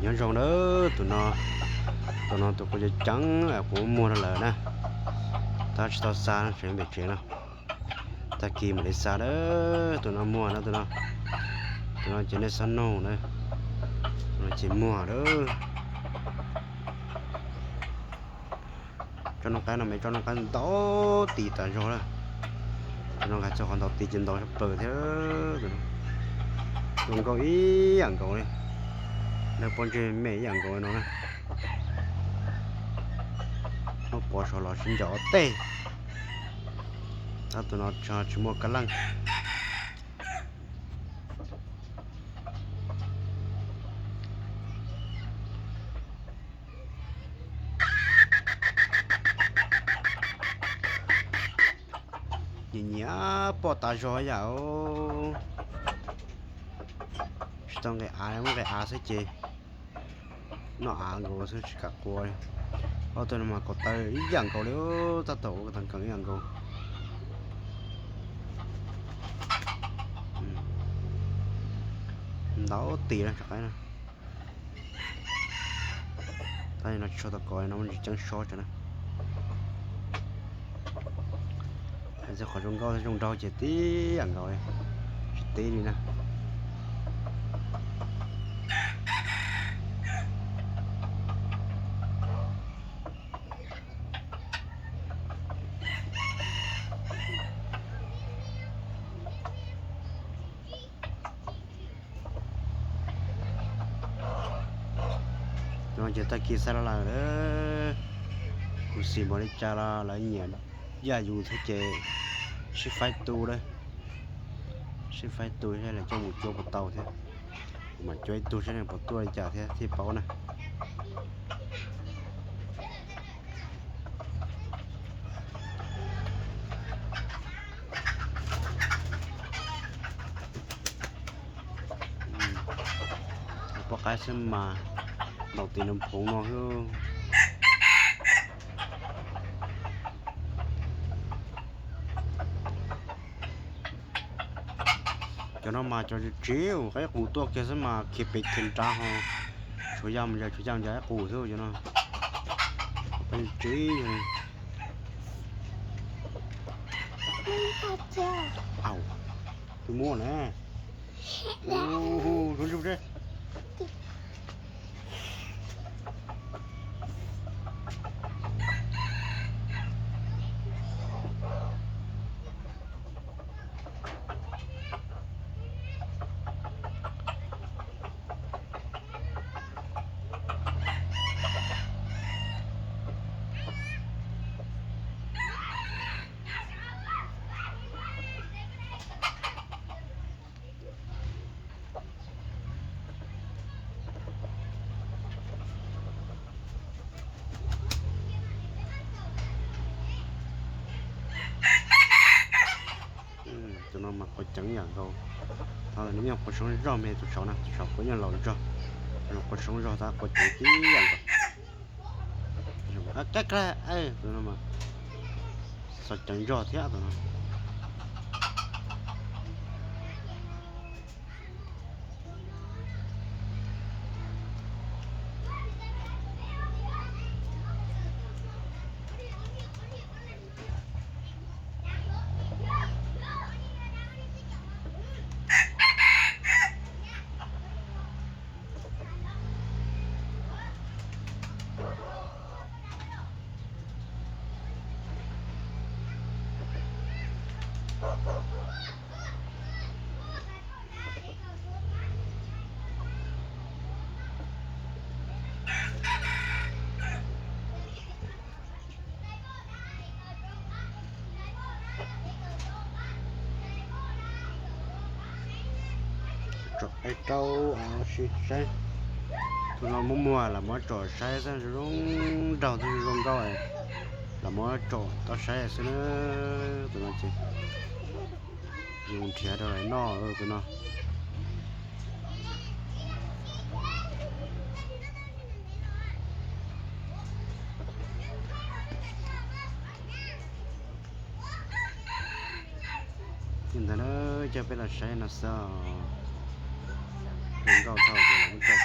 Nyob zoo nawb, tus no, tus no tus kuv cov ceev kuv muag rau lawm na. Tab tsis tau xa tsev pem tsev no. Tag kis mam li xa lawm, tus no muag na tus no. Tus no ces nej xob nug na, tus no ces muag lawm. Tsob noob qaib no mas tsob noob qaib ntau tis tas zog lawm. Tsob noob qaib txog qhov ntau tis ces ntau tshaj plaws thiab. Zoo nkauj ib yam nkaus li, lawv pob ntseg me ib yam nkaus li no na. Muab pov saum los sib ncaws ua tej. Tab tus no tsis muaj kab leej. Nyiam nyiam poj tas zog yam. Tsis tau nqis av, muab nqis av xwb ces noj av nkaus xwb tsis kam qua li. Ob tug no mas ko taw ib yam nkaus li, tab tom ua ko taw nkees ib yam nkaus. Ntau tis lawm tsob qaib na. Tab sis no tsis tshua tau kov no, muaj ntsis ceeb sob tso na. Hais txog qhov zoo nkauj thiab zoo nraug ces tib yam nkaus li, tsis tib li na. No ces tag kis xa los lawm, kuv xis npaum li cas los lawv nyiam yaj yus thiab ces sib faib tu lawm, sib faib tu seb lawv coj mus cuab puas tau thiab. Kuv mam cuab ib tug seb nws puas tuaj li cas thiab thiaj paub na. Poj qaib xwb mas ntaus tis nws phoov no xwb. Cov no mas cov tsiv tsiv qaib qus tuaj kiag xwb mas khiav pem khiav nrad ho tshuav yaj mus yog tshuav yaj mus yog qaib qus xwb cov no. Qaib tsiv. Au, tus muaj na. Tus no mas quav ceev yam nkaus. Thaum nws yeej quav seev zog me tus saud na, tus saud quav yeej laus zog, tus no quav seev zog tab quav ceev tib yam nkaus. Tus no mas xov ceev zog thiab tus no. Tsom qaib rau si saib. Tus no muab muag los muab tsom saib xwb, zoo nraug thiab zoo nkauj, los muab tsom tau saib xwb na. Tus no ces yus nrhiav rau lawv noj tus no. Li ntawd na, coj peb los saib no xwb. Zoo nkauj dhau ces los muab tso